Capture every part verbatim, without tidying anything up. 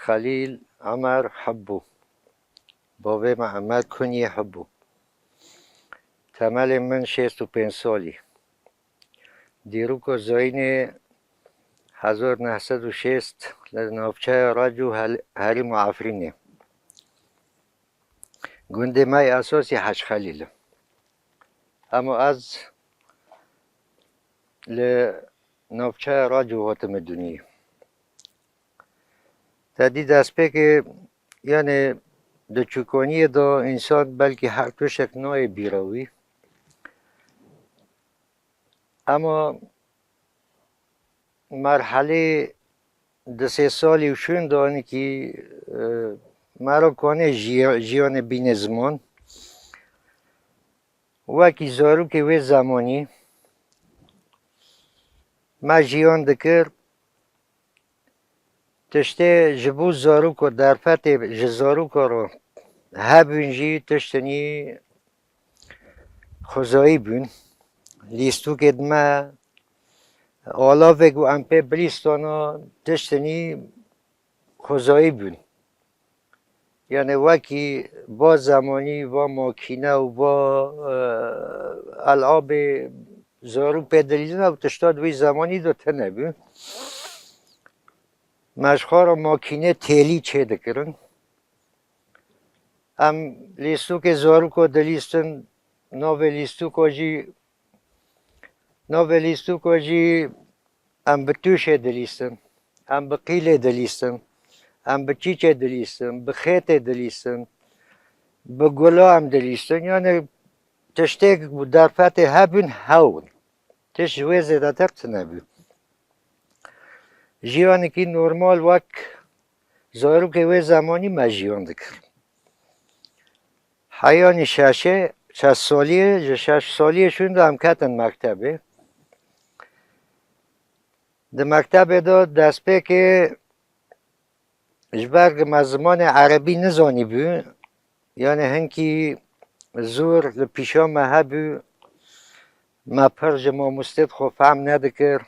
Xelîl Omer Hibbû. Bavê min Omer, kunyê Hibbû. Temelê min şêst û pênc salî. Dîroka zayînê hezar neh sed û şêst li navçeya Recû hel-, herêma Efrînê. Gundê me yê esasî Hec Xelîl e. Hema ez li navçeya Recû hatime duniyê. Te dî destpêkê, yani di çûkaniyê de însan belkî her tiştek nayê bîra wî. Ema merhelê di sê salî û şûn de anîkî, e, mero kanê jiya-, jiyanê bînê ziman. Wekî zarokê wê zemanî me jiyan dikir, tiştê ji bo zarok û derfetê ji zaroka re hebûn jî tiştinî xwezayî bûn. Lîstokê dime alavê ku em pê bilîstana tiştinî xwezayî bûn. Yani wekî va zemanî, va makîne û va, e, elabê zarok pê dilîzin ew tişta di wî zemanî de tune bû. Me ji xwe re makîne têlî çêdikirin. Em lîstokê zaroka dilîstin, navê lîstoka jî Navê lîstoka jî em bi tûşê dilîstin, em bi qîlê dilîstin, em bi çîçê dilîstin, bi xêtê dilîstin, bi gula em dilîstin. Yani tiştê ku derfetê hebûn hewin. Tişt ji wê zêdetir tune bû. Jiyanekî normal wek zarokê wê zemanî me jiyan dikir. Heyanî şeşê, şeş saliyê, ji şeş saliyê şûn de em ketin mektebê. Di mektebê de destpêkê ji ber ku me zimanê erebî nizanîbû, yani hinkî zor li pîşa me hebû, me pir ji mamostê xwe fehm nedikir.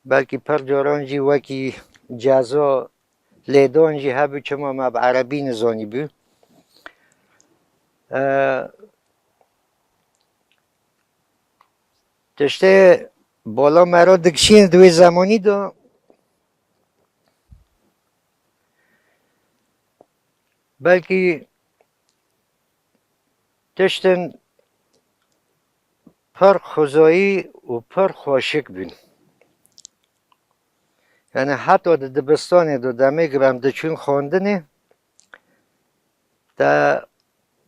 Belkî pir caran jî wekî ceza lêdan jî hebû, çima me bi erebî nizanîbû. E, tiştê bala me re dikişîne di wê zemanî de, belkî tiştin pir xwezayî û pir xweşik bûn. Yani heta di dibistanê de demê ku em diçûn xwendinê, te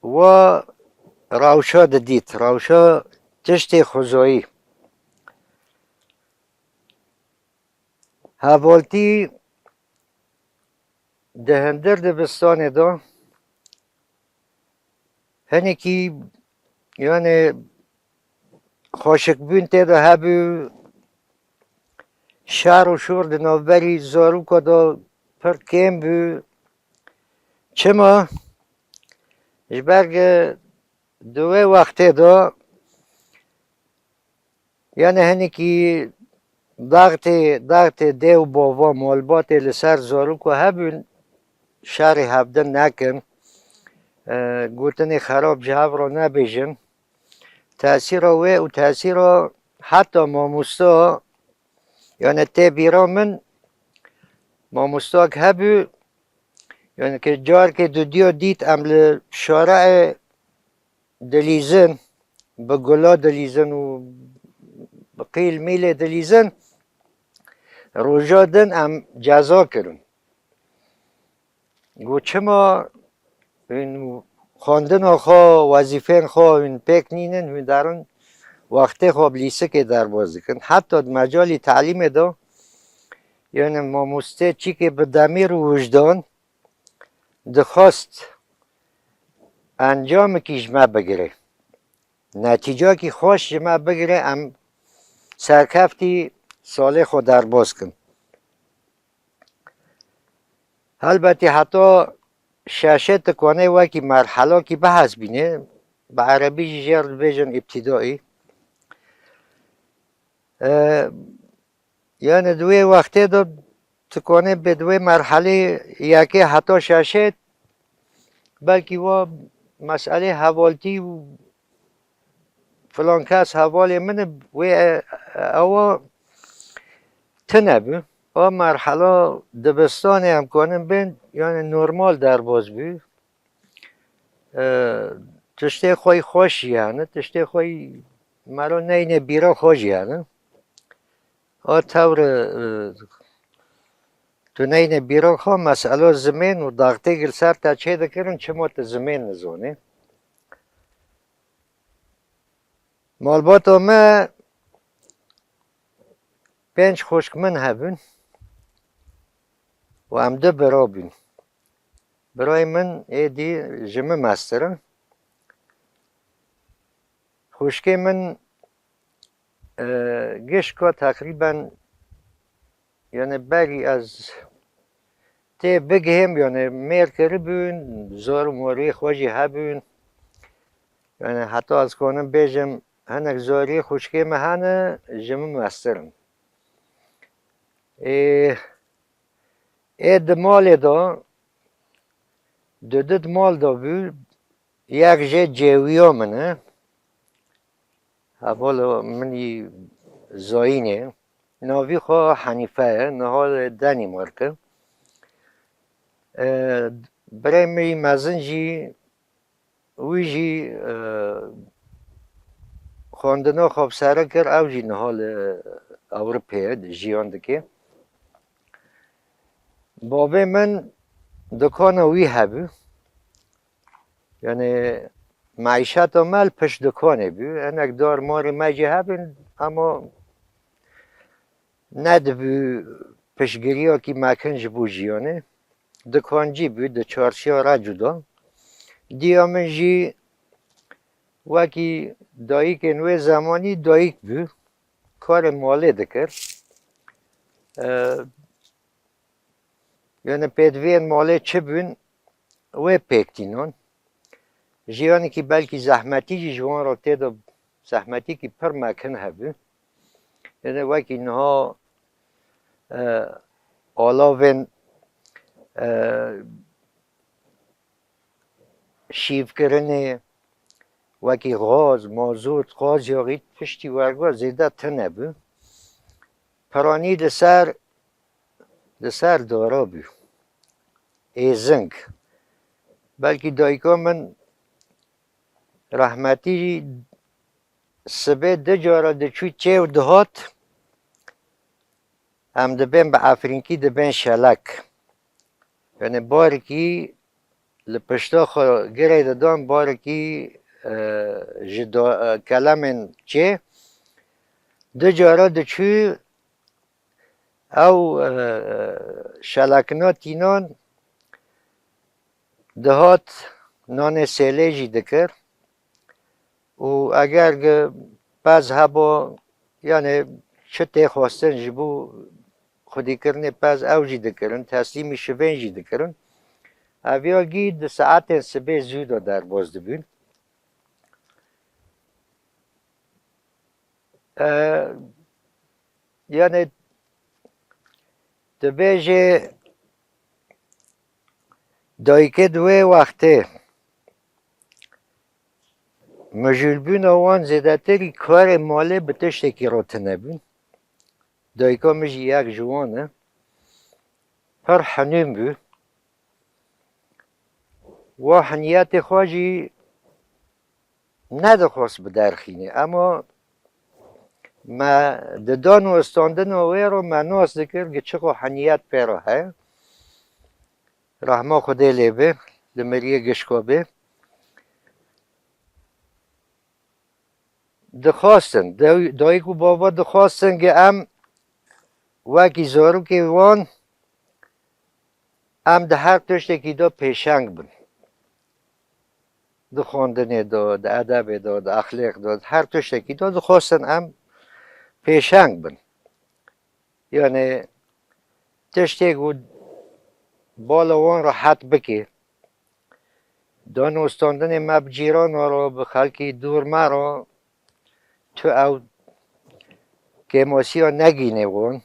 wa rewşa didît, rewşa tiştê xwezayî. Hevaltî di hundir dibistanê de hinekî, yani xweşikbûn tê de hebû, şer û şor di navberî zaroka de pir kêm bû. Çima? Ji ber ku di wê wextê de, yani hinekî daxtê, daxtê dê û bava, malbatê li ser zarok ku hebûn, şerê hevdin nekin, e, gotinê xerab ji hev re nebêjin. Tesîra wê û tesîra heta mamosta, yani tê bîra min, mamostak hebû, yani ke carkê dudiya dît em li şareyê dilîzin, bi gula dilîzin û bi qîl mîlê dilîzin, roja din em ceza kirin. Got, çima hûn xwendina xwe, wezîfên xwe hûn pêk nînin, hûn derin wextê xwe bi lîsikê derbas dikin. Heta di mecalî telîmê de, yani mamostê çîkê bi demîr û wijdan dixwest encamekî ji me bigire, netîcakî xweş ji me bigire, em serkeftî salê xwe derbas kin. Helbetî heta şeşê tu kanê wekî merhelakî bihesbînê, bi erebî jî jê re dibêjin îbtîdaî. E, yani di wê wextê de dikane bê di wê merhelê yekê heta şeşê, belkî wa meselê hevaltî û filan kes hevalê min e, wê e, ewa tune bû. A merhela dibistanê em kanin bên, yani normal derbas bû. E, tiştê xwe yî xweş jî hene, tiştê xwe yî mero neyne bîra xwe jî hene. A tewr e, tu neyne bîra xwe, mesela zimên û daxtê gil ser te çê dikirin, çima tu zimên nizonî? Malbata me pênc xwişk min hebûn û em du bira bûn. Birayê min êdî ji min mestir e. Xwişkê min, e, gişka teqrîben, yani berî ez tê bigihêm, yani mêr kiribûn, zor û moriyê xwe jî hebûn. Yani heta ez konim bêjim, hinek zoriyê xwişkê me hene, ji min mestir in. Ê, ê di malê de, di di mal de bû, yek jê cêwiya min e. Hevala min î zayînê. Navî xwe Henîfe ye, niha li Denîmark e. E, birê min î mezin jî, wî jî, e, xwendina xwe bi sere kir, ew jî niha li Ewropê ye, jiyan dike. Babê min dikana wî hebû. Yani meîşeta me li pişt dikanê bû. Hinek dar marê me jî hebûn, ama nedibû piştgiriyakî mekin ji bo jiyanê. Dikancî bû, di çarşiya Recû de. Diya min jî wekî dayikên wê zemanî dayik bû. Karê malê dikir. E, Yani pêdiviyên malê çi bûn, wê pêk tînan. Jiyanekî belkî zehmetî jî ji wan re tê de, zehmetîkî pir mekin hebû. Yani wekî niha, e, alavên, e, şîvkirinê, wekî gaz, mazot, gaz, yaxî tiştî werga zêde tune bû. Piranî li ser, li ser dara bû. Êzing. Belkî dayika min rehmetî sibê du cara diçû çê û dihat, em dibên bi efrînkî dibên şelek. Yani barekî li pişta xwe girê didan, barekî, e, ji do-, e, kelemên çê. Du cara diçû ew, e, şelekina tînan dihat nanê sêlê jî dikir. Û eger gi pez hebo, yani çi tê xwestin ji bo xwedîkirinê pez ew jî dikirin, teslîmî şivên jî dikirin. Ev ya gî di saetên sibê zû de derbas dibûn. E, yani dibêje dayikê di wê wextê mijûlbûna wan zêdetirî karê malê bi tiştekî re tune bûn. Dayika min jî yek ji wan e. Pir henûn bû. Wa heniyetê xwe jî nedixwest biderxîne, ema me di dan û istandina wê re me nas dikir, gi çiqo heniyet pê re heye. Rehma Xwedê lê be, li miriyê gişko be. Dixwastin, day-, dayik û bava dixwastin, gi em wekî zarokê wan, em di her tiştekî de pêşeng bin. Di xwendinê de, di edebê de, di exlêq de, di her tiştekî de dixwastin em pêşeng bin. Yani tiştê ku bala wan rehet bike, dan û standinê me bi cîrana re, bi xelkî dûr me re, tu ew kêmasiya negîne wan.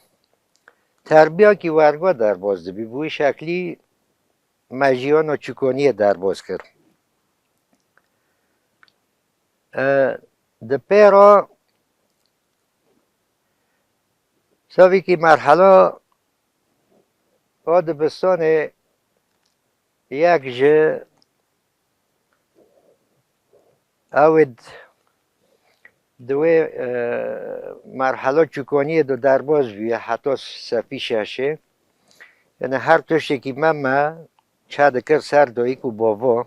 terbiyakî wergo derbas dibî. Bi wî şeklî me jiyana çûkoniyê derbas kir. E, di pê re savîkî merhela a dibistanê yek ji ew ê d-, di wê, e, merhela çûkoniyê de derbas bûye heta sefî şeşê. Yani her tiştekî me me çe dikir ser dayik û bava.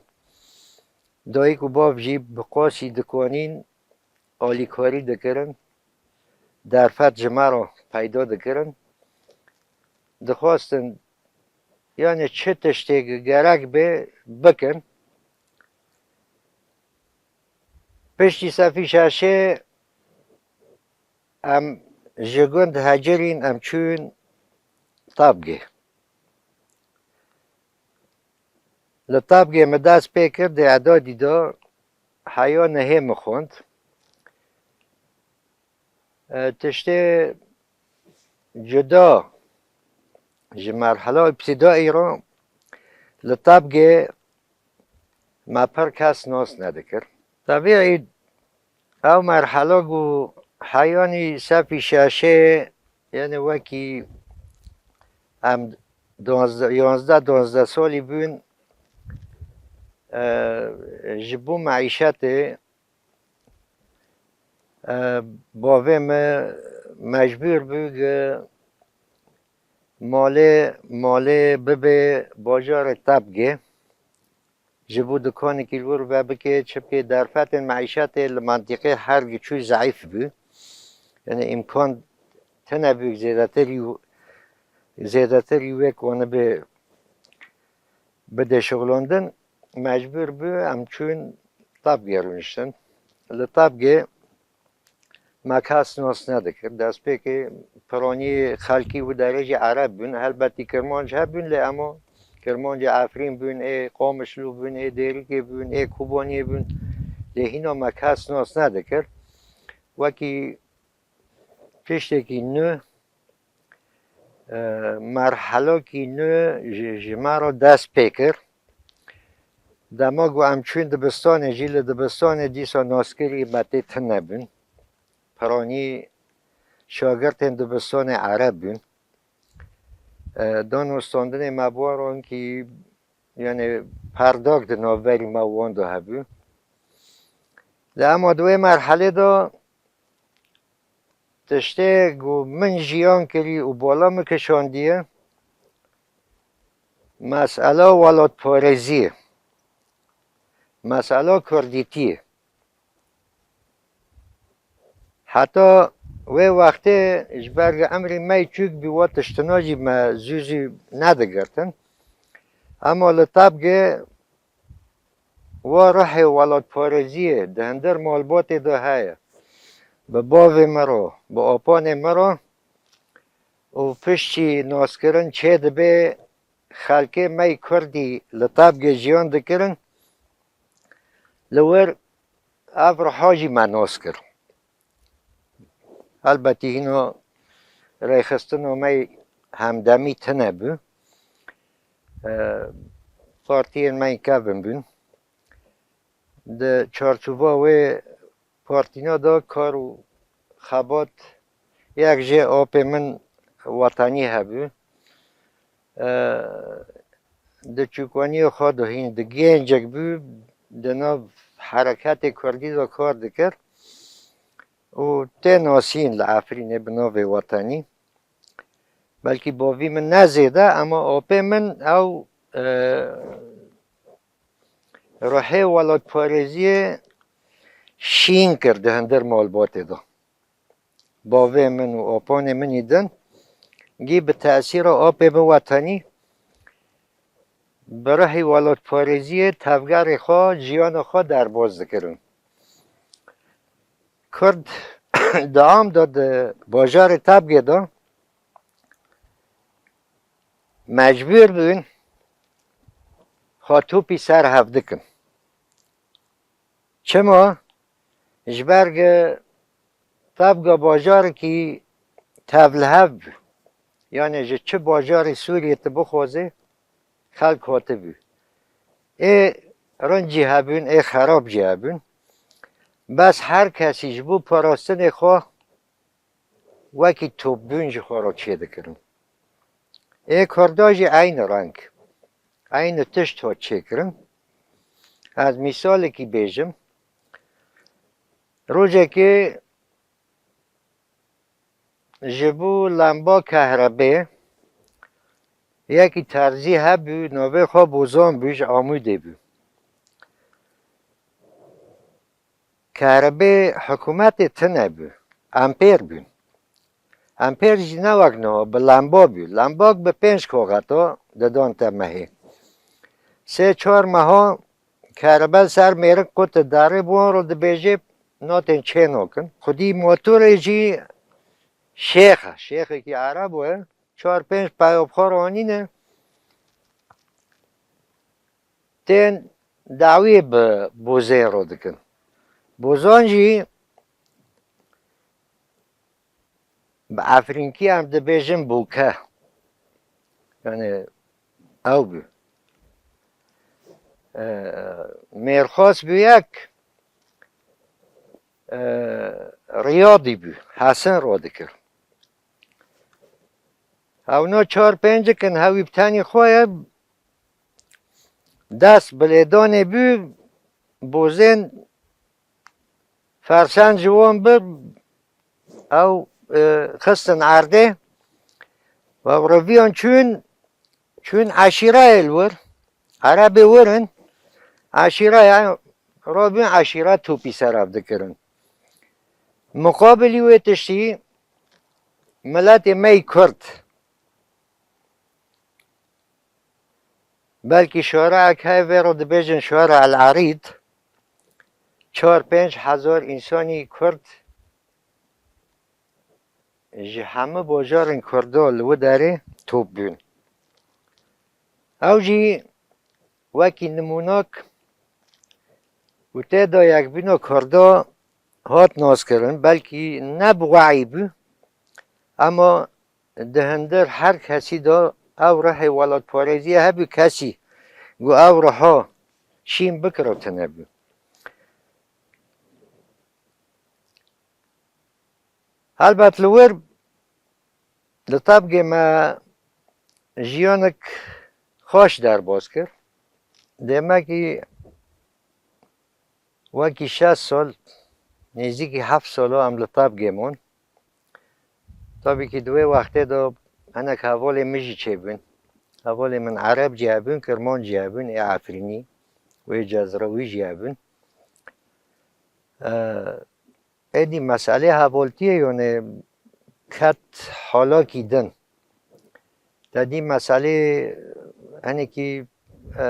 Dayik û bav jî bi qasî dikanîn alîkarî dikirin, derfet ji me re peyda dikirin. Dixwastin, yani çi tiştê gerek bê bikin. Piştî sefî şeşê em ji gund hecirîn, em çûn Tabgê. Li Tabgê min dest pê kir, di edadî de heya nehê min xwend. E, tiştê cuda ji merhela îbtîdayî re li Tabgê me pir kes nas nedikir. Tebîî ew merhela ku heyanî sefî şeşê, yani wekî em duwazdeh, yanzdeh, duwazdeh salî bûn, e, ji bo meîşetê, e, bavê me mecbûr bû ki malê, malê bibe bajarê Tabgê. Ji bo dikanekî li wir vebike, çi bike, derfetên meîşetê li mentiqê her giçû zeîf bû. Yani îmkan tune bû zêdetir û, zêdetir û wek wan bi, bide şixulandin, mecbûr bû em çûn Tabgê rûniştin. Li Tabgê me kes nas nedikir. Destpêkê piranî xelkî û derê jî Ereb bûn. Helbetî Kirmanc hebûn, lê ema Kirmancê Efrîn bûn, ê Qamişlo bûn, ê Dêrikê bûn, ê Kobaniyê bûn. Lê hîna me kes nas nedikir. Wekî tiştekî nû, e, merhelokî nû ji, ji me re dest pê kir. Dema ku em çûn dibistanê jî, li dibistanê dîsa naskirî me tê tune bûn. Piranî şagirtên dibistanê Ereb bûn. E, danûstandinê me bi wan re hinkî, yani perdak di navberî me û wan de hebû. Lê ema di wê merhelê de tiştê ku min jiyan kirî û bala min kişandiye, mesela welatparêzî ye, mesela kurdîtî ye. Heta wê wextê ji ber ku emrê me yê çûk bî, wa tiştina jî me zû zû nedigirtin. Ema li Tabgê wa ruhê welatparêziyê di hundir malbatê de heye. Bi bavê min re, bi apanê min re û piştî naskirin çê dibe, xelkê me yê Kurdî li Tabgê jiyan dikirin. Li wir ev riha jî me nas kir. Helbetî hîna rêxistina me yê hemdemî tune bû. E, partiyên me yê kevin bûn. Di çarçova wê partîna de kar û xebat yek jê apê min wetanî hebû. E, di çûkoniya xwe de hîn di gencek bû, di nav hereketê kurdî de kar dikir û tê nasîn li Efrînê bi navê wetanî. Belkî bavî min ne zêde, ema apê min ew, e, ruhê welatparêziyê şîn kir di hundir malbatê de. Bavê min û apanê min yê din gî bi tesîra apê min wetanî bi ruhî welatparêziyê tevgerê xwe, jiyana xwe derbas dikirin. Kurd di am de di bajarê Tabgê de mecbûr bûn xwe topî ser hev dikin. Çima? Ji ber ku Tabga bajarekî tevlihev bû. Yanê ji çi bajarê Sûriyê tu bixwazê, xelk hatibû. Ê rind jî hebûn, ê xerab jî hebûn. Bes her kesî ji bo parastinê xwe wekî topbûn ji xwe re çêdikirin. Ê Kurda jî eynî reng, eynî tişt hat çêkirin. Ez mîsalekî bêjim. Rojekê ji bo lemba kehrebê yekî terzî hebû, navê xwe Bozan bû, ji Amûdê bû. Kehrebê hikûmetê tune bû. Empêr bûn. Empêr jî ne wek niha, bi lemba bû. Lembak bi pênc kaxeta didan te mehê. Sê çar meha kehrebel ser mêrik qut didarê, bi wan re dibêjê natên çê nakin. Xwedî motorê jî şêx e, şêxekî ereb e, çar pênc peya bi xwe re anîne. Tên dawiyê bi Bozê re dikin. Bozan jî bi efrînkî em dibêjin bûke. Yani ew bû. Ee, mêrxas bû yek, ee, Riyadî bû. Hesin re dikir. Hewna çar pêncik in, hewî bi tenî xwe ye. Dest bi lêdanê bû, Bozên fersend ji wan bir, ew, e, xistin erdê. Ve reviyan çûn, çûn eşîreyê li wir. Erebê wir in. Eşîreya, rabûn eşîre topî ser ev dikirin. Muqabilî wê tiştî miletê me yî Kurd. Belkî şareyek heye, vê re dibêjin Şare El Erîd. Çar pênc hezar însanî Kurd ji hemû bajarên Kurda li wî derê top bûn. Ew jî wekî nimûnak û tê de yekbûna Kurda hat naskirin, belkî ne bi weyî bû, ema di hundir her kesî de ew rihê welatparêziyê hebû, kesî ku ew riha şîn bikiro tune bû. Helbet li wir, li tebgê me jiyanek xweş derbas kir. Demekî wekî şeş sal, nêzîkî heft sala em li tebgê bûn. Tabî kî di wê wextê de hinek hevalên min jî çêbûn. Hevalên min Ereb jî hebûn, Kirmanc jî hebûn, ê Efrînî, wê Cezrewî jî hebûn. Ee, êdî meselê hevaltiyê, yanê ket halakî din. Te dî meselê hinekî, e,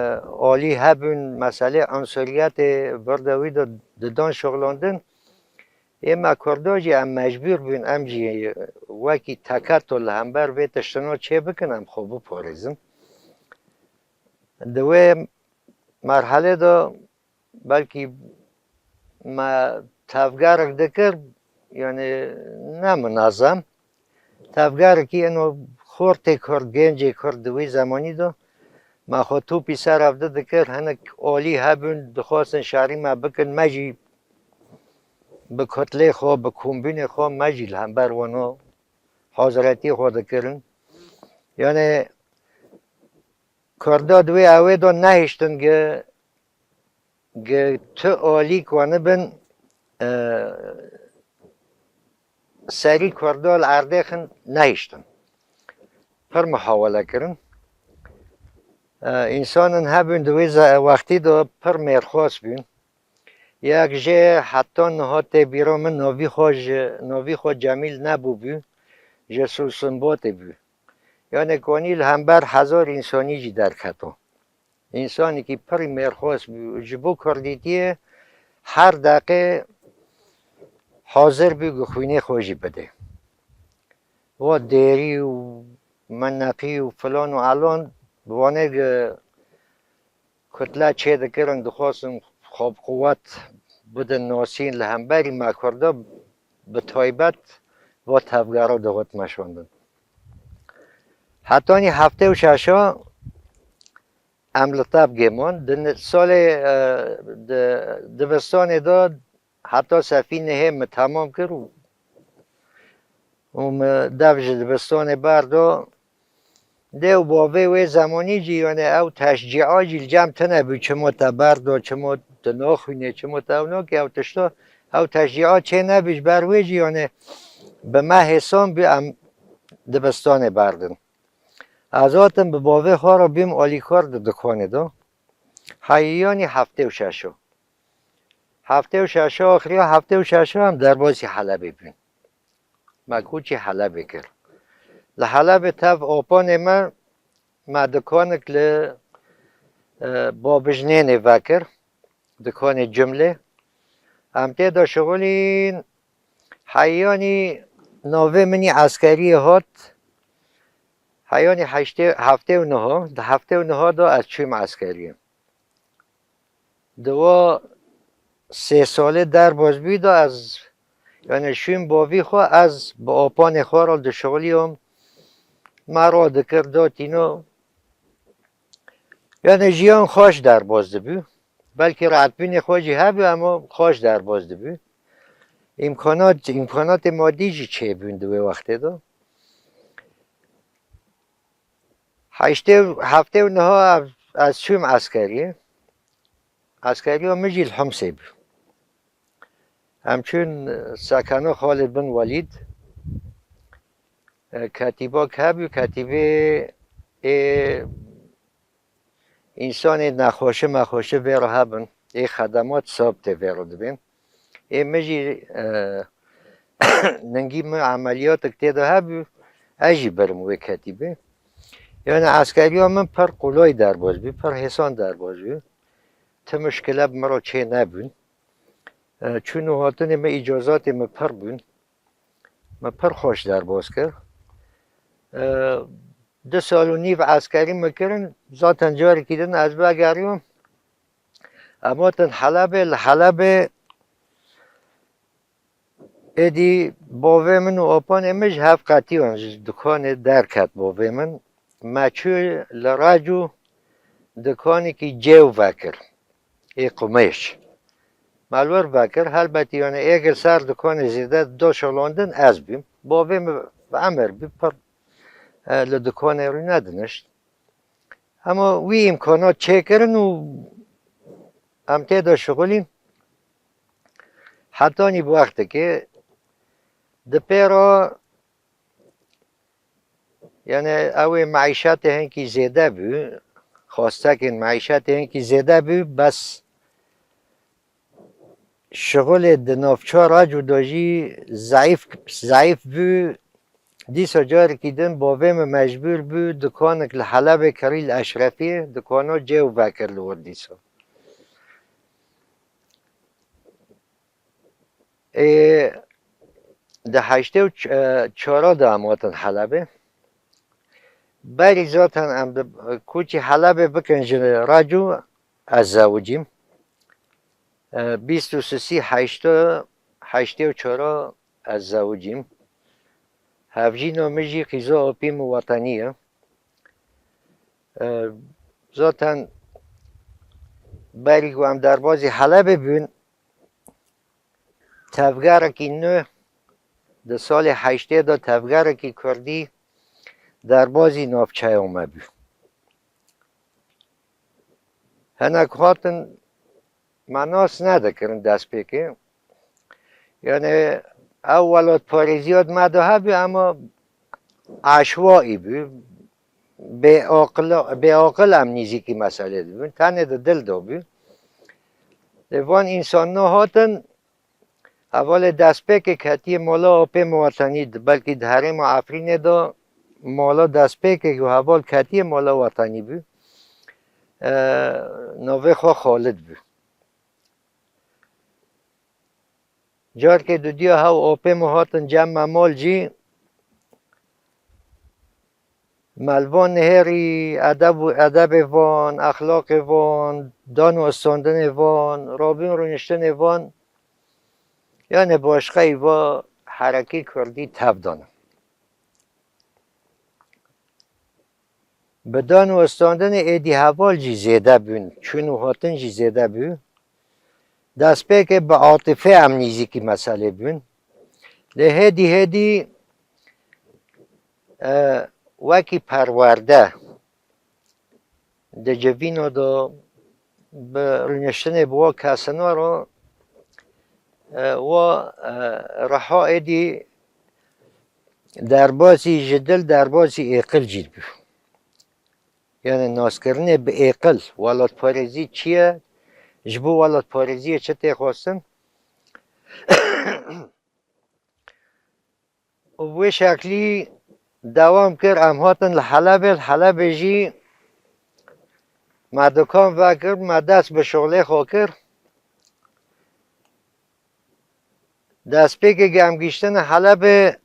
alî hebûn, meselê unsuriyetê vir de wî de didan şixulandin. Ê me Kurda jî em mecbûr bûn, em jî wekî teketo li hember vê tiştino çê bikin, em xwe biparêzin. Di wê merhelê de belkî me tevgerek dikir, yani ne minazem. Tevgerekî eno xortê Kurd, gencê Kurd di wî zemanî de me xwe topî ser ev di dikir. Hinek alî hebûn, dixwastin şerî me bikin, me jî bi kutlê xwe, bi kombînê xwe, me jî li hember wan hazretî xwe dikirin. Yani Kurda di wê ewê de nehiştin gi, gi tu alî ku anibin, e, serî Kurda li erdê xin nehiştin. Pir muhawele kirin. E, însanin hebûn di wê ze-, wextî de pir mêrxas bûn. Yek jê heta niha tê bîra min, navî xwe ji, navî xwe Cemîl nebûbû, ji Sûsinbatê bû. Yanê konî li hember hezar însanî jî derketo. Însanekî pirî mêrxas bû. Ji bo kurdîtiyê her deqê hazir bû ku xwînê xwe jî bidê. Wa dêrî û meneqî û filan û elan bi wanê gi kutle çê dikirin, dixwastin xwe bi quwet bidin nasîn li hemberî me Kurda, bi taybet va tevgera dixwit meşandin. Hetanî heftê û şeşa em li Tebgê man. Di ni-, salê, e, di dibistanê de heta sefî nihê min temam kir û, û min dev ji dibistanê berdo. Dê û bavê wê zemanî jî, yanê ew teşcîa jî li cem tune bû, çimo te berdo, çimo tu naxwînê, çimo te ew nakê, ew tişta, ew teşcîa çê nebû, ji ber wê jî, yanê bi me hêsan bû em dibistanê berdin. Ez hatim bi bavê xwe re bûm alîkar di dikanê de. Heyiyanî heftê û şeşo. Heftê û şeşo, axiriya heftê û şeşo em derbasî Helebê bûn. Me koçî Helebê kir. Li Helebê tev apanê me, me dikanek li, e, Babijnênê vekir, dikanê Cumlê. Em tê de şixulîn, heyanî navê min î eskeriyê hat, heyanî heştê, heftê û neh, di heftê û neh de ez çûm eskeriyê. Di wa sê salê derbas bû de ez, yanê şûm bavî xwe, ez bi apanê xwe re dişixuliyam. Me radikir, datîno. Yanê jiyan xweş derbas dibû. Belkî rahatbûnê xwe jî hebû, ema xweş derbas dibû. Îmkanat, îmkanatê madî jî çêbûn di wê wextê de. Heştê û, heftê û neh ez çûm eskeriyê. Eskeriya min jî li Himsê bû. Em çûn, e, sekena Xalid bin Welîd. E, ketîbak hebû, ketîbê ê însanê nexweşi mexweşi vê re hebin, ê xedemat sab tê vê re dibên. Ê min jî, e, ningî min emeliyatek tê de hebû, ez jî birim wê ketîbê. Yani eskeriya min pir qulay derbas bû, pir hêsan derbas bû. Ti mişkile bi min re çê nebûn. E, çûn û hatinê min, îcazatê min pir bûn. Me pir xweş derbas kir. E, du sal û nîv eskerî me kirin, zaten carekî din ez vegeriyam. Em hatin Helebê, li Helebê êdî bavê min û apanê min ji hev qetiyan, ji dikanê derket bavê min. Me çû li Recû dikanekî cêw vekir, ê qumêş. Me li wir vekir, helbetî, yani, êgir ser dikanê zêde do şolandin ez bûm. Bavê min bi emir bû, pir, e, li dikanê rû nedinişt. Hema wî îmkanat çêkirin û em tê de şixulîn. Hetanî bi wextekê di pê re, yani, ew ê meîşetê hinkî zêde bû, xwestekên meîşetê hinkî zêde bû, bes şixulê di navça Recû de jî zeîf, zeîf bû. Dîsa carekî din bavê min mecbûr bû dikanek li Helebê kirî li Eşrefiyê, dikana cêw vekir li wir dîsa. Ê, di heştê û çara de em hatin Helebê. Berî zaten em di koçî Helebê bikin ji Recû ez zewicîm. E, bîst û sisî heştê, heştê û çara ez zewicîm. Hevjîna min jî qîza apî min wetenî ye. E, zaten berî ku em derbazî Helebê bûn, tevgerekî nû di salê heştê de tevgerekî kurdî derbazî navçeya me bû. Hinek hatin me nas nedikirin destpêkê. Yani ew welatparêziya di me de hebû, ema eşwaî bû. Bêaqil, bêaqil em nîzîkî meselê dibûn. Tenê di dil de bû. Lê van însanna hatin, hevalê destpêkê ketiye mala apê min wetenî, belkî di herêma Efrînê de mala destpêkê ku heval ketiye mala wetenî bû. E, navê xwe Xalid bû. Carkê dudiya hew apê min hatin cem me mal jî, me li van nihêrî edeb û edebê van, exlaqê van, dan û istandinê van, rabûn rûniştinê van, yani başqeyî va herekî kurdî tev dane. Bi dan û istandinê êdî heval jî zêde bûn, çûn û hatin jî zêde bû. Destpêkê bi atife em nîzîkî meselê bûn. Lê hêdî hêdî, e, wekî perwerde di civîna de bi rûniştinê bi wa kesina re, e, wa, e, reha êdî derbasî ji dil, derbasî êqil jî dibû. Yani naskirinê bi êqil, welatparêzî çi ye? Ji bo welatparêziyê çi tê xwestin? Û bi wê şeklî dewam kir, em hatin li Helebê, li Helebê jî me dukan vekir, me dest bi şixulê xwe kir. Destpêkê em gihiştine Helebê,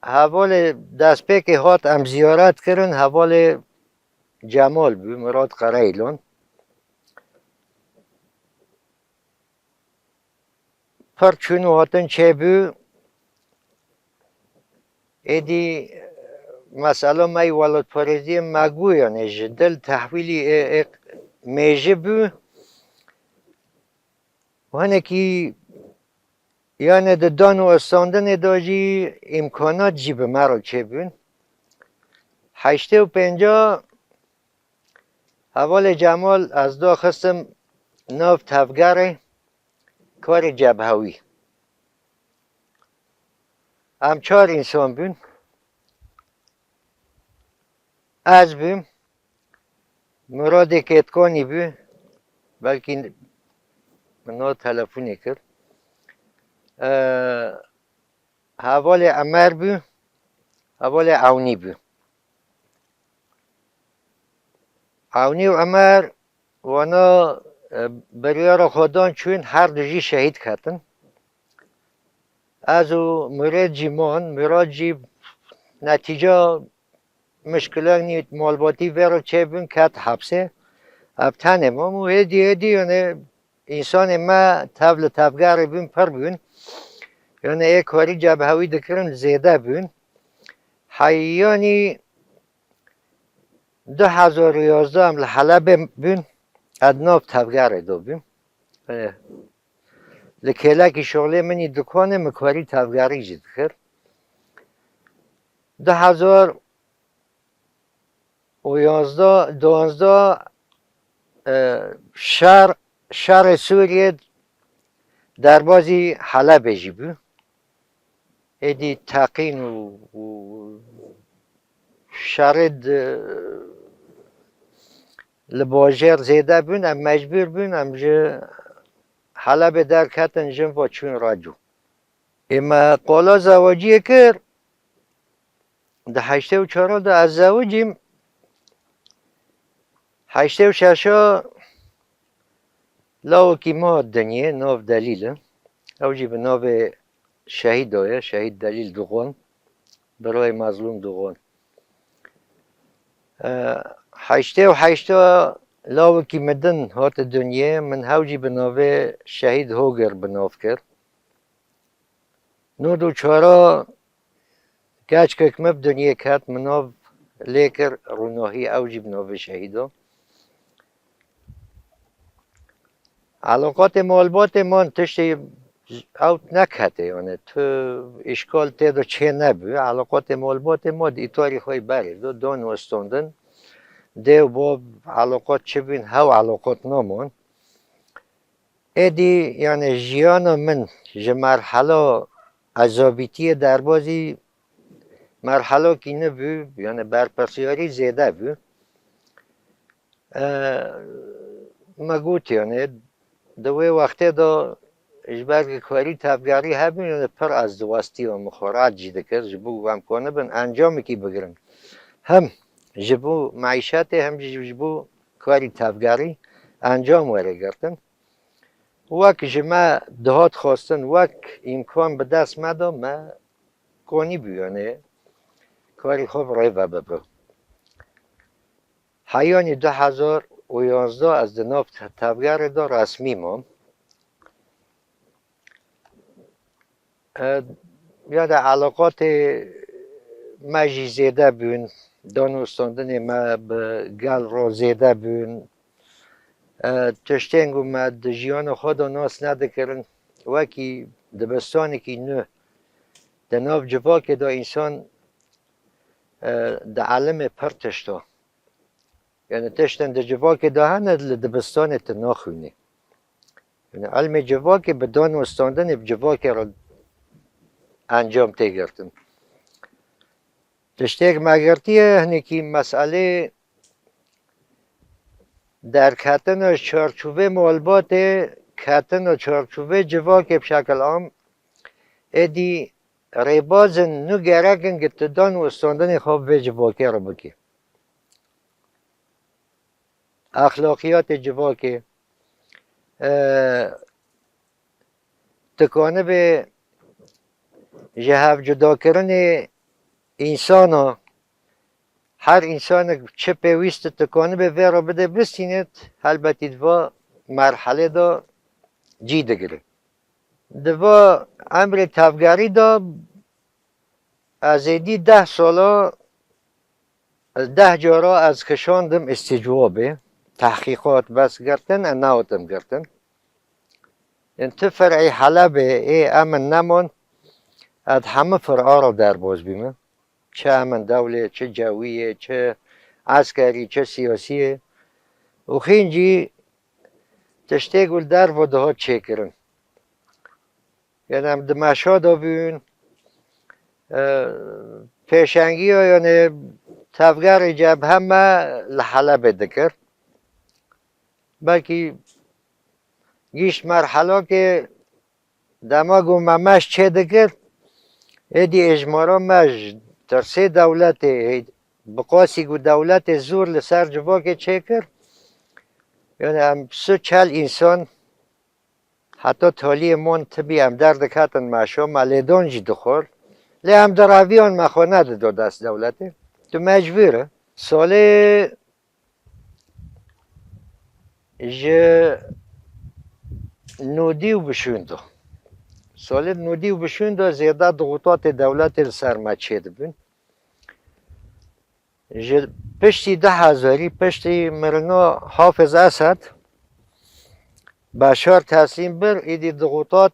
hevalê destpêkê hat em ziyaret kirin, hevalê Cemal bû, Murat Qereyilan. Pir çûn û hatin çêbû. Êdî mesela me yî welatparêziyê me bû, yani ji dil tehwîlî ê, ê mêji bû. Hinekî yani di dan û istandinê de jî îmkanat jî bi me re çêbûn. Heştê û pênca hevalê Cemal ez daxistim nav tevgerê karê cebhewî. Em çar însan bûn. Ez bûm. Muradê Kêtkonî bû. Belkî min o telefonê kir. Ee, hevalê Emer bû. Hevalê Ewnî bû. Ewnî û Emer wana, e, biryara xwe dan çûn, her du jî şehîd ketin. Ez û Murad jî man, Murad jî netîca mişkilanî malbatî vê re çêbûn, ket hepsê. Ev tenê mam û hêdî hêdî, yani, însanê me tev li tevgerê bûn, pir bûn. Yani ê karî cebhewî dikirin zêde bûn. Heyanî du hezar û yazdeh em li Helebê bûn, ez nav tevgerê de bûm. Ee, li kêlekî şixulê min î dikanê min karî tevgerî jî dikir. Du hezar û yazdeh, duwazdeh, e, şer, şerê Sûriyê derbazî Helebê jî bû. Êdî teqîn û, û şerê di, li bajêr zêde bûn, em mecbûr bûn, em ji Helebê derketin, jin ve çûn Reco. Ê me qala zewaciyê kir, di heştê û çar de ez zewicîm, heştê û şeş lawekî me hat dinyê, nav Delîl e. Ew jî bi navê Şehîdo ye, Şehîd Delîl Duxon, birayê Mezlûm Duxon. E, heştê û heşt lawekî min din hate dinyê, min hew jî bi navê Şehîd Hogir bi nav kir. Nod û çar keçkek me bi dinyê ket, min nav lê kir Rûnahî, ew jî bi navê Şehîdo. Elaqatê malbatê man tiştê ew nekete, yani tu îşkal tê de çê nebû. Elaqatê malbatê ma di îtarî xwe berê de dan û istandin. Dê û bab elaqat çi bîn, hew elaqat naman. Êdî, yani, jiyana min ji merhela ezabîtiyê derbazî merhelokî nibû, yani, berpirsiyarî zêde bû. E, me got, yani, di wê wextê de ji ber ku karî tevgerî hebû, yani, pir ez diwestiyam, min xwe rehet jî dikir, ji bo ku em kanibin encamekî bigirin. Hem ji bo meîşetê, hem jî ji bo karî tevgerî encam were girtin. Wek ji me dihat xwestin, wek îmkan bi dest me de, me konî bû, yani, karî xwe bi rê ve bibe. Heyanî du hezar û yazdeh ez di nav te-, tevgerê de resmî mam. E, ya da elaqatê me jî zêde bûn. Danûstandinê me bi gel re zêde bûn. E, tiştên ku me di jiyana xwe de nas nedikirin, wekî dibistanekî nû di nav civakê de însan, e, dielimê pir tişta. Yani tiştên di civakê de hene li dibistanê tu naxwînî. Yani ilmê civakê bi danûstandinê bi civakê re encam tê girtin. Tiştêk me girtiye, hinekî meselê derketina çarçovê malbatê, ketina çarçovê civakê bi şekil am, êdî rêbazên nû gerekin ku tu danûstandinê xwe vê civakê re bikî. Exlaqiyatê civakê, e, dikanibe ji hevcudakirinê însana, her însanek çi pêwîst e dikanibe vê re bide bistîne, helbetî di va merhelê de cî digire. Di va emrê tevgerî de ez êdî deh sala, deh cara ez kişandim îstîcwabê, tehqîqat, bes girtin, e, nehatim girtin. Ên ti fir'î Helebê ê emin neman, ez hemû fir'a re derbaz bîme. Çi emin dewlê, çi cewî yê, çi eskerî, çi siyasî yê. Û xîncî tiştê ku li derve dihat çêkirin. Yani em di meşa de bûn, e, pêşengiya, yani tevgerê cebhe me li Helebê dikir. Belkî gîşt merhelakê dema ku me meş çê dikir, êdî êjmara me ji tirsê dewletê, bi qasî ku dewletê zor li ser civakê çêkir, yani em sê çel însan heta taliyê mon tibî em derdiketin meşa me lêdan jî dixwar. Lê em di reviyan me xwe nedido dest dewletê. Tu mecbûr e. Salê ji nodî û bi şûn de. Salê nodî û bi şûn de zêde dixutatê dewletê li ser me çêdibin. Ji piştî du hezarî, piştî mirina Hafiz Esed, Beşar teslîm bir, êdî dixutat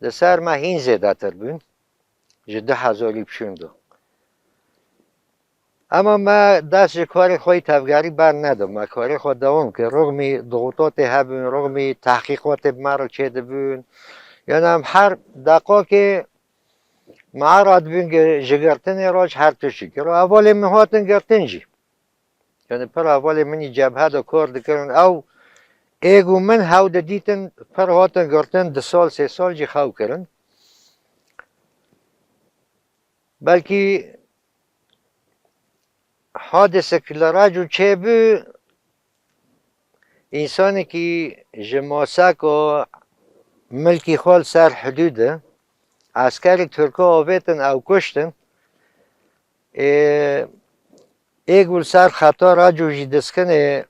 li ser me hîn zêdetir bûn. Ji du hezarî bi şûn de. Ema me dest ji karê xwe yê tevgerî berneda. Me karê xwe dewam kir. Rixmî dixutatê hebûn, rixmî tehqîqatê bi me re çêdibûn. Yani em her deqakê me radibûn ji girtinê re ji her tiştî kir. Hevalê min hatin girtin jî. Yani pir hevalê min yê cebhe de kar dikirin. Ew ê ku min hew didîtin pir hatin girtin, du sal, sê sal jî xew kirin. Belkî hadisek li Recû çêbû, însanekî ji Maseko milkî xwe li ser hidûd e. Eskerê Tirka avêtin, ew kuştin. Ê, ê ku li ser xeta Recû jî diskinê,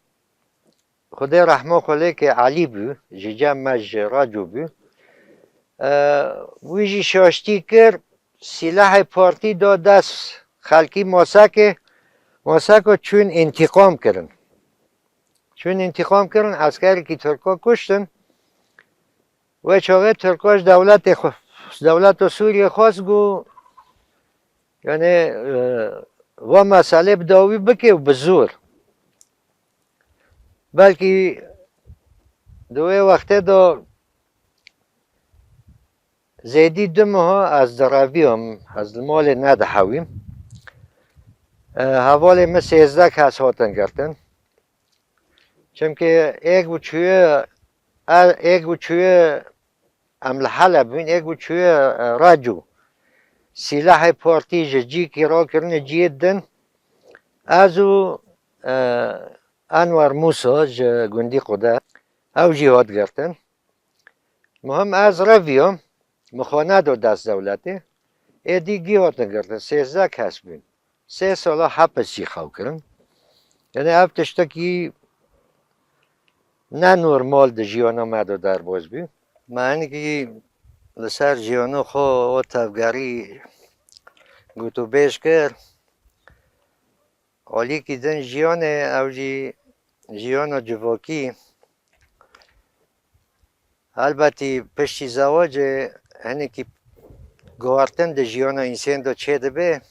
Xwedê rehma xwe lê ke, Elî bû, ji cem me ji Recû bû. E, wî jî şaştî kir, sîlehê partî da dest xelkî Masekê, Maseko çûn întîqam kirin. Çûn întîqam kirin, eskerekî Tirka kuştin. Wê çaxê Tirka ji dewletê xwe, dewleta Sûriyê xwest ku, yani, e, va meselê bi dawî bike û bi zor. Belkî di wê wextê de zêdî du meha ez direviyam, ez li malê nedihewîm. E, hevalê min sêzdeh kes hatin girtin. Çimkî êk û çûyê, e, êk û çûyê em li Heleb bûn, êk û çûyê, e, Recû. Sîlehê partî ji cîkî rakirine ciyê din. Ez û, e, Enwer Musa ji gundî Qude, ew jî hat girtin. Muhim ez reviyam, min xwe nedo dest dewletê. Êdî gî hatin girtin, sêzdeh kes bûn. Sê sala hepis jî xew kirin. Yani ev tiştekî ne normal di jiyana me de derbas bû. Me hinekî li ser jiyana xwe û tevgerî gotûbêj kir. Alîkî din jiyanê, ew jî jiyana civakî. Helbetî piştî zewacê hinekî guhertin di jiyana însan de çêdibe.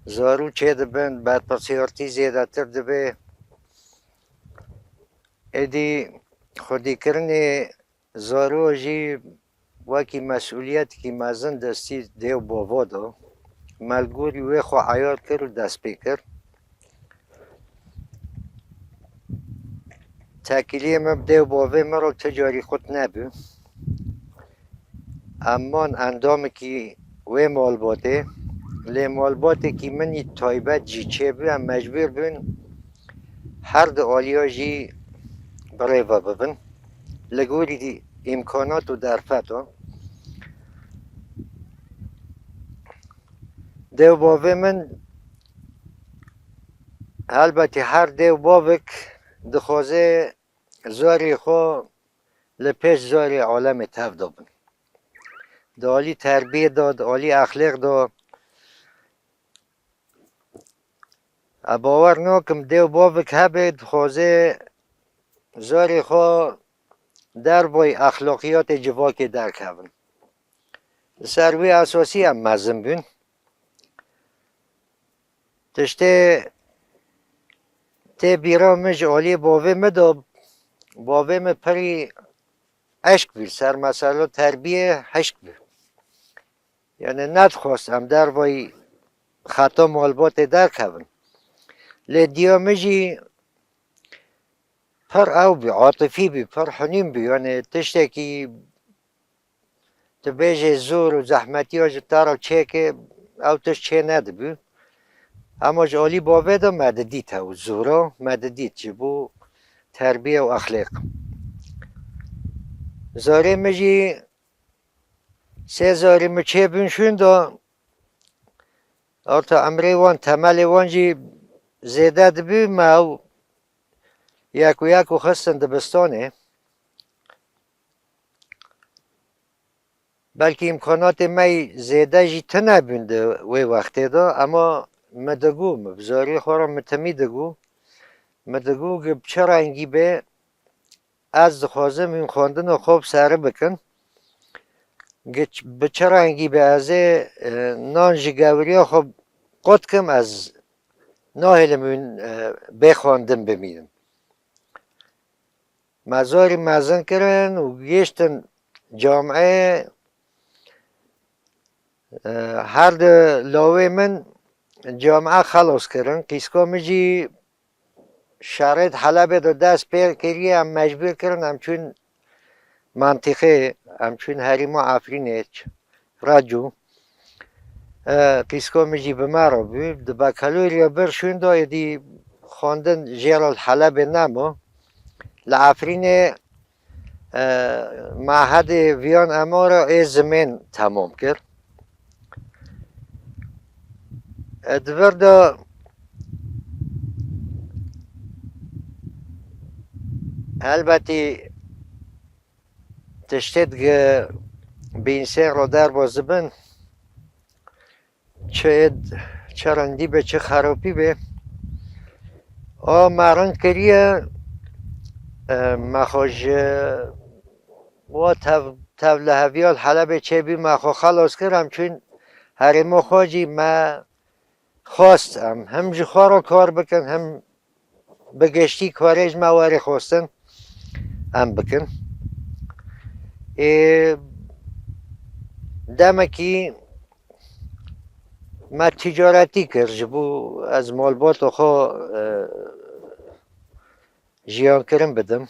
Zarû çêdibin, berpirsiyartî zêdetir dibe. Êdî xwedîkirinê zarû jî wekî mesûliyetekî mezin destî dê û bava da. Me li gorî wê xwe eyar kir û dest pê kir. Tekîliyê min bi dê û bavê min re ti carî qut nebû. Em man endamekî wê malbatê, lê malbatekî min î taybet jî çêbû, em mecbûr bûn her di aliya jî bi rê ve bibin. Li gorî îmkanat û derfetan. Dê û bavê min helbetî her dê û bavek dixwaze zarê xwe li pêş zarê alemê tev de bin. Di alî terbiyê de, di alî exlêq de. Ez bawer nakim dê û bavek hebe dixwaze zarê xwe dervayî exlaqiyatê civakê derkevin. Li ser wê esasî em mezin bûn. Tiştê tê bîra min ji aliyê bavê min de, bavê min pirî eşk bû, ser mesela terbiyê hişk bû. Yani nedixwest em dervayî xeta malbatê derkevin. Lê diya min jî pir ew bû, atifî bû, pir henîn bû. Yani tiştekî tu bêjê zor û zehmetiya ji te re çêke, ew tişt çê nedibû. Ema ji alî bavê de me didît ew zora, me didît ji bo terbiye û exlêq. Zarê min jî sê zarê min çêbûn şûn de, orta emrê wan, temelê wan jî zêde dibû, me ew yek û yek û xistin dibistanê. Belkî îmkanatê me yî zêde jî tune bûn di wê wextê de, ema min digot, min bi zarê xwe re min timî digot, min digot, gi bi çi rengî be, ez dixwazim hûn xwendina xwe bi serî bikin. Gi ç-, bi çi rengî be ez ê, e, nan ji gewriya xwe qut kim, ez nahêlim hûn, e, bê xwendin bimînin. Me zarî mezin kirin û gihiştin camê, e, her di lawê min camê xelas kirin. Qîska min jî şerê di Helebê de dest pê kiriye, em mecbûr kirin, em çûn mentiqê, em çûn herêma Efrînê, Reco. E, qîska min jî bi me re bû. Di bakalorya bir şûn de êdî xwendin jê re li Helebê nema. Li Efrînê, e, mehedê viyan ema re ê zimên temam kir. E, di vir de helbetî tiştê di bînsê re derbas dibin, çi êd, çi rindî be, çi xerapî be. A me rind kiriye, e, me xwe ji wa tev-, tevliheviya li Helebê çêbû, me xwe xelas kir, em çûn herêma xwe jî me xwest, em him ji xwe re kar bikin, him bi giştî karê ji me were xwestin em bikin. Ê, demekî me tîcaretî kir, ji bo ez malbata xwe, e, jiyankirin bidim.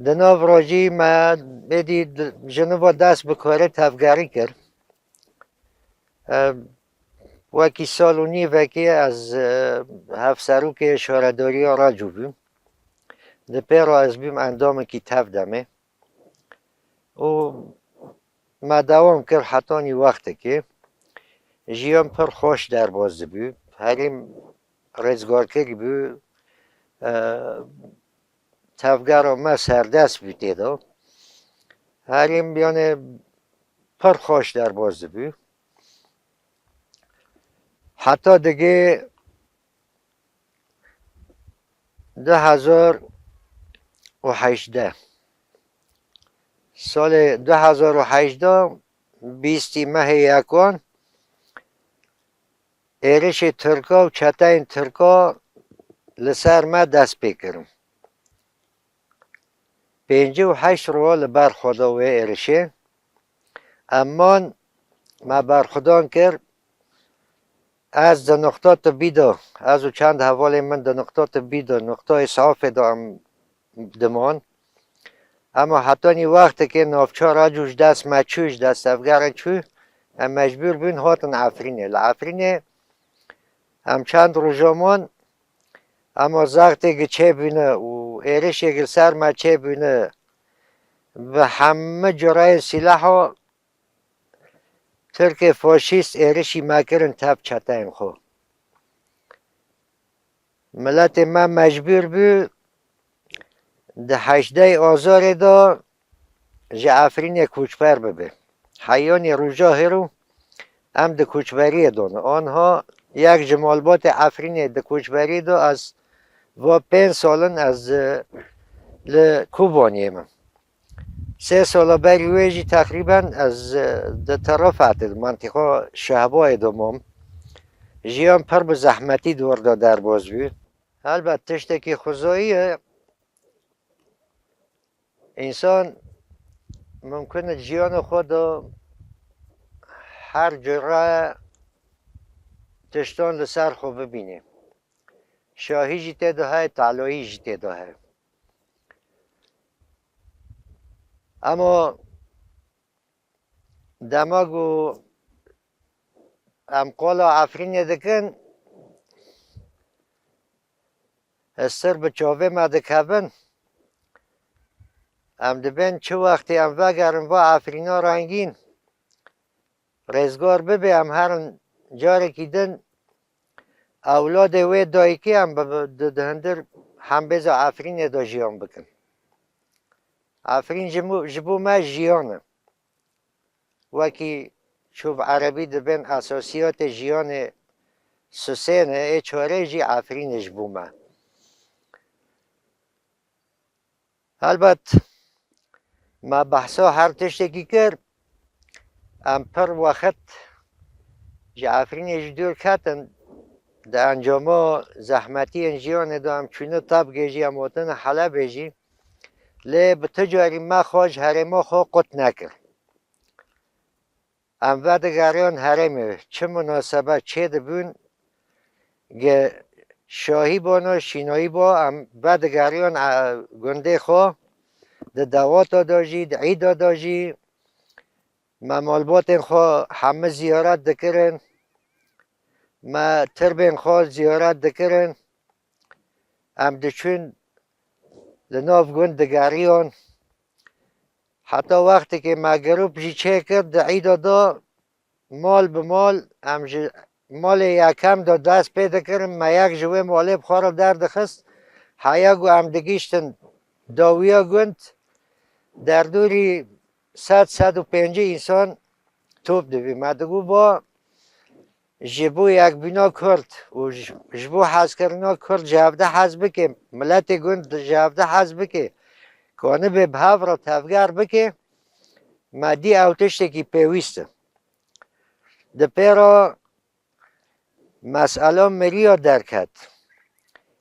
Di nav rojî me êdî di-, ji nû ve dest bi karê tevgerî kir. E, wekî sal û nîvekê ez, e, hevserokê şaredariya Reco bûm. Di pê re ez bûm endamekî TEV-DEMê. Û me dewam kir hetanî wextekê. Jiyan pir xweş derbas dibû. Herêm rizgarkirî bû. E, tevgera me serdest bû tê de. Herêm, yani, pir xweş derbas dibû. Heta digê Du hezar û hejdeh. Salê du hezar û hejdeh, bîstî mehê yekan, êrişê Tirka û çeteyên Tirka li ser me dest pê kirin. Pêncî û heşt rû li ber xwe da wê êrişê. Em man, me berxwedan kir. Ez di nuqta tibî de, ez û çend hevalên min di nuqta tibî de, nuqtayê Safê de em diman. Ema hetanî wextekê navçe Recû ji dest me çû, ji dest tevgerê çû, em mecbûr bûn hatin Efrînê. Li Efrînê em çend roja man, ema zextê gi çêbûne û êrişê gi ser me çêbûne, bi hemû cureyên sîleha Tirkê faşîst êrişî me kirin tev çeteyên xwe. Miletê me mecbûr bû di hejdeh Azarê de ji Efrînê koçber bibe. Heyanî roja hêro em di koçberiyê de ne. Anha yek ji malbatê Efrînê di koçberiyê de, ez va pênc sal in ez, e, li Kobaniyê me. Sê sala berî wê jî teqrîben ez, e, di Terefetê, di mentiqa Şehbayê de mam. Jiyan pir bi zehmetî di wir de derbas bû. Helbet tiştekî xwezayî ye. Însan mimkun e jiyana xwe de her cure tiştan li ser xwe bibîne. Şahî jî tê de heye, telayî jî tê de heye. Ema dema ku em qala Efrînê dikin, sir bi çavê me dikevin. Em dibên çi wextê em vegerin va Efrîna rengîn, rêzgar bibe, em herin carekî din ewladê wê dayikê em bi, bi, di, di hundir hembêza Efrînê de jiyan bikin. Efrîn ji, ji bo me jiyan e. Wekî çû bi erebî dibên esasiyatê jiyanê sisêne, ê çarê jî Efrînê ji bo me. Helbet, me behsa her tiştekî kir. Em pir wext ji Efrînê ji dûr ketin. Di encama zehmetiyên jiyanê de em çûne Tabgê jî, em hotine Helebê jî. Lê bi tu carî me xwe ji herêma xwe qut nekir. Em vedigeriyan herêmê, çi munasebet çêdibûn, ge şahî bano, şînayî bo, em vedigeriyan, e, gundê xwe, di dawata de jî, di îda de jî, me malbatên xwe hemû ziyaret dikirin, me tirbên xwe ziyaret dikirin, em diçûn li nav gund digeriyan. Heta wextekê me grûp jî çêkir, di îda de mal bi mal, em ji malê yekem de dest pê dikirin, me yek ji wê malê bi xwe re derdixist, heya ku em digihîştin dawiya gund, derdorî sed, sed û pêncî însan top dibî. Me digot, ba ji bo yekbûna Kurd û ji, ji bo hezkirina Kurd ji hev de hez bike, miletê gund ji hev de hez bike, kanibe bi hev re tevger bike, me dî ew tiştekî pêwîst e. Di pê re mesela miriya derket.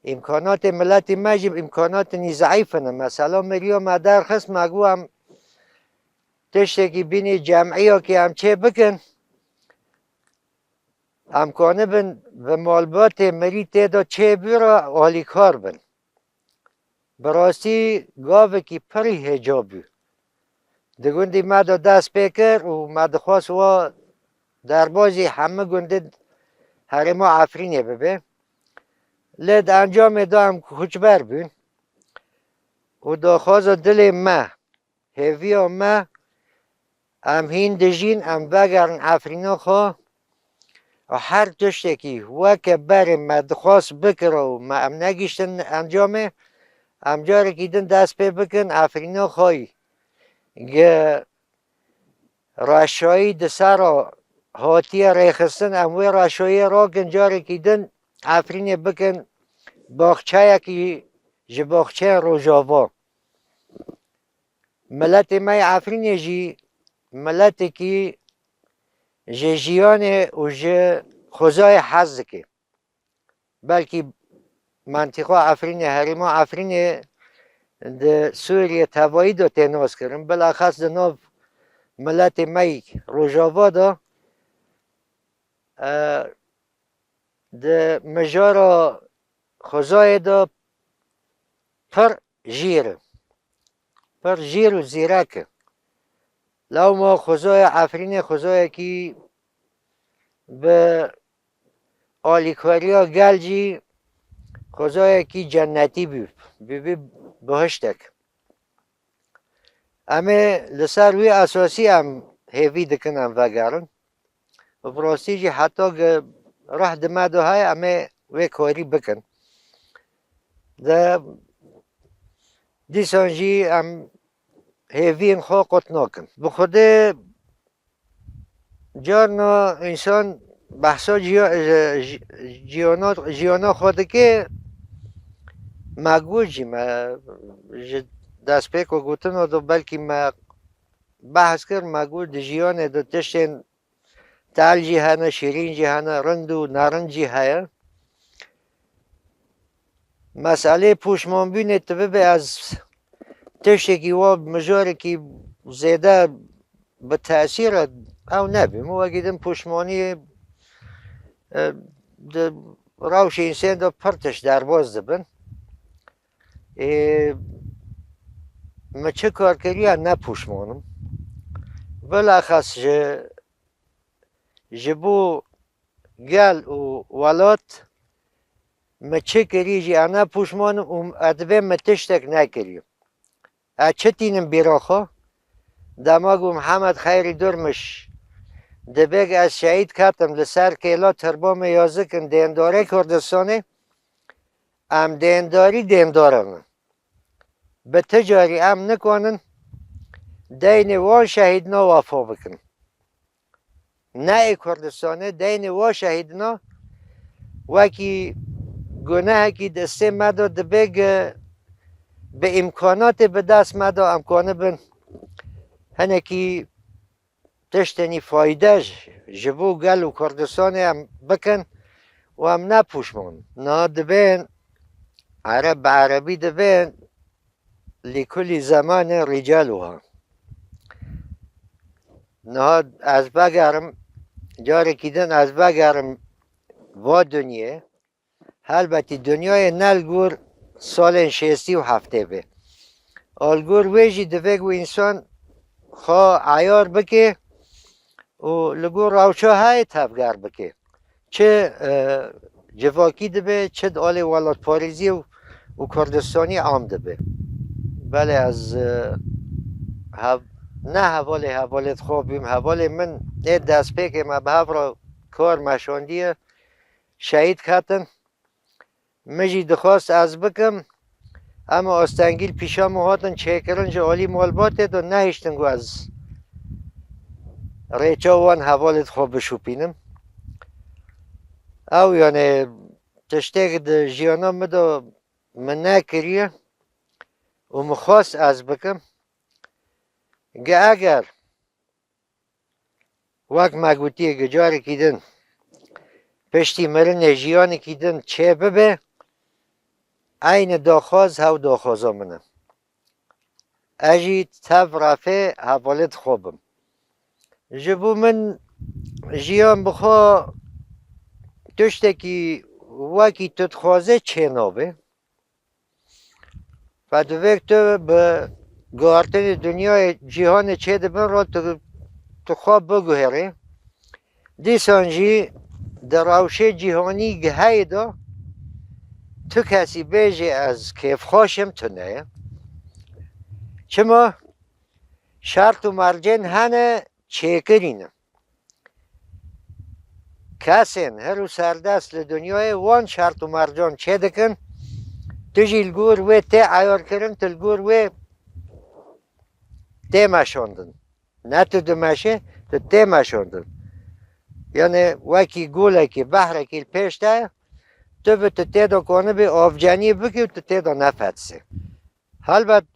Îmkanatê miletê me jî îmkanatê nî zeîf in. Mesela miriya me derxist, me got, em tiştekî bînî cemiyekî em çê bikin. Em kanibin bi malbatê mirî tê de çêbû re alîkar bin. Bi rastî gavekî pirî hêca bû. Di gundî me de dest pê kir û me dixwest wa derbazî hemû gundên herêma Efrînê bibe. Lê di encamê de em koçber bûn û daxwaza dilê me, hêviya me, em hîn dijîn, em vegerin Efrîna xwe û her tiştekî weke berê me dixwest bikira û me, em negihiştin encamê, em carekî din dest pê bikin Efrîna xwe yî. Gi reşayî di ser re hatiye rêxistin, em wê reşayiyê rakin, carekî din Efrînê bikin baxçeyekî ji baxçeya Rojava. Miletê me yê Efrînê jî miletekî ji jiyanê û ji xwezayê hez dike. Belkî mentiqa Efrînê, herêma Efrînê di Sûriye tevayî de tê naskirin, bilaxes di nav miletê me yî Rojava de, e, di mijara xwezayê de pir jîr e. Pir jîr û zîrek e. Lewma xwezaya Efrînê xwezayekî bi alîkariya gel jî xwezayekî cennetî bî, bîbî bihiştek. Em ê li ser wî esasî em hêvî dikin em vegerin. Û bi rastî jî heta gi rih di me de heye, em ê wê karî bikin. De dîsan jî em hêviyên xwe qut nakin. Bi Xwedê carna însan behsa ciya-, ji-, ji-, jiyana, jiyana xwe dike, me got jî, me ji destpêka gotina de belkî me behs kir, me got di jiyanê de tiştên tel jî hene, şîrîn jî hene, rind û nerind jî heye. Meselê pûşmanbûnê, tu bibe ez tiştekî wa mijarekî zêde bi tesîr e, ew nebim. Wekî din pûşmaniyê, e, di rewşê însan de pir tişt derbas dibin. Ê, min çi kar kiriye ne pûşman im. Bilaxes ji, ji bo gel û welat min çi kirî jî ez ne pûşman im û ez divê min tiştek nekirî. Ez çi tînim bîra xwe? Dema ku Mihemed Xeyrî Durmiş dibê ku ez şehîd ketim li ser kêla Tirbamê Yazik in, dêndarê Kurdistanê, em dêndarî dêndaran in. Bi ti carî em nikanin deynê wan şehîdina wefa bikin. Ne ê Kurdistanê, deynê wan şehîdina wekî gunehekî di destê me de dibê ku bi îmkanatê bi dest me de em kanibin hinekî tiştên îfade ji, ji bo gel û Kurdistanê em bikin û em ne pûşman. Niha dibên, Ereb bi Erebî dibên, "Lîkulî zemanin rîcaluha." Niha ez vegerim, carekî din ez vegerim va dinyê. Helbetî dinyayê ne li gor salên şêstî û heftê be. A li gor wê jî divê ku însan xwe eyar bike û li gor rewşa heyê tevger bike. Çi, e, civakî dibe, çi di alê welatparêziyê û, û Kurdistanî am dibe. Belê ez, e, hev-, ne hevalê hevalê xwe bûm, hevalê min ê destpêkê me bi hev re kar meşandiye, şehîd ketin. Min jî dixwest ez bikim, ema astengî li pîşa min hatin çêkirin ji alî malbatê de, nehiştin ku ez rêça wan hevalê xwe bişopînim. Ew, yanê, tiştek di jiyana min de min nekiriye û min xwest ez bikim. Ge eger Wek me gotiye, gi carekî din piştî mirinê jiyanekî din çê bibe, eynî daxwaz hew daxwaza min e. Ez jî tev refê hevalê dixwe bim. Ji bo min jiyan bi xwe tiştekî wekî tu dixwazê çê nabe. Fe divêk tu bi guhartinê dinyayê cîhanê çê dibin re tu, tu xwe biguherî. Dîsan jî di rewşê cîhanî heye de tu kesî bêjê ez kêfxweş im, tune ye. Çima? Şert û mercên hene çêkirî ne. Kesên her û serdest li dinyayê wan şert û mercan çêdikin, tu jî li gor wê tê eyarkirin, tu li gor wê tê meşandin. Ne tu dimeşê, tu tê meşandin. Yanê wekî golekî, behrekî li pêş te ye, tu bi tu tê de konibê avceniyê bikî û tu tê de nefetsê. Helbet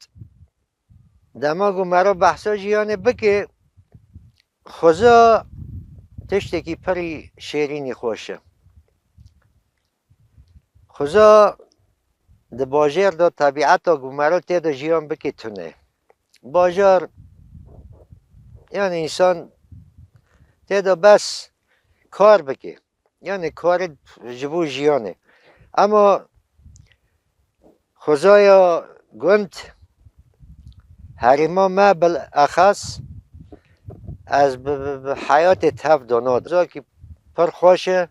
dema ku mero behsa jiyanê bikê, xuza tiştekî pirî şêrînî xweş e. Xuza di bajêr de tebîeta ku mero tê de jiyan bikê tune. Bajar, yani însan tê de bes kar bike. Yani karê ji bo jiyanê. Ama xwezaya gund herêma me bil exas ez bi, bi, bi heyatê tev de nadim. Xwezayekî pir xweş e,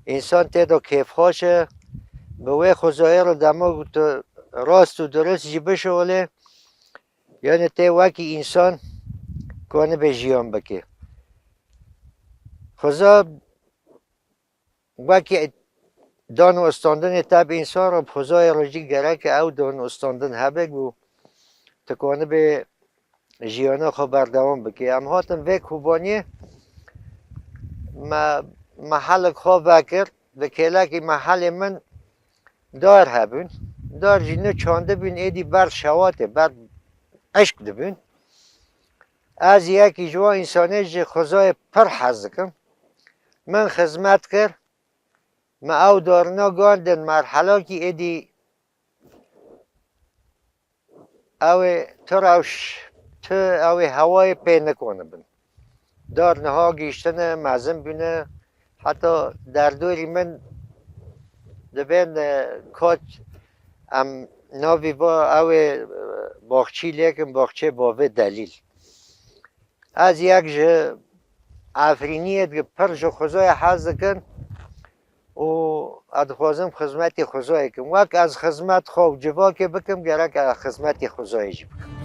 însan tê de kêfxweş e. Bi wê xwezayê re dema ku tu rast û dirist jî bişolê, yani tê wekî însan kanibe jiyan bike. Xweza wekî dan û istandinê te bi însan re, bi xwezayê re jî gerek e ew dan û istandin hebe ku tu kanibe jiyana xwe berdewam bike. Em hatin vê Kobaniyê, me mehelek xwe vekir, di kêlekî mehelê min dar hebûn. Dar jî ne çandibûn, êdî ber şewatê, ber eşk dibûn. Ez yekî ji wan însanê ji xwezayê pir hez dikim. Min xizmet kir, me ew darina gandin merhelakî, êdî ew ê tu rewş, tu ew ê hewayê pê nikonibin. Dar niha gihîştine, mezin bûne, heta derdorî min dibên, e, kot em navî va ew ê, e, baxçî lêkin, baxçê bavê delîl. Ez yek ji Efrîniyê dikim, pir ji xwezayê hez dikin û ez dixwazim xizmetê xwezayê kim. Wek ez xizmet xwe û civakê bikim, gerek ez xizmetê xwezayê jî bikim.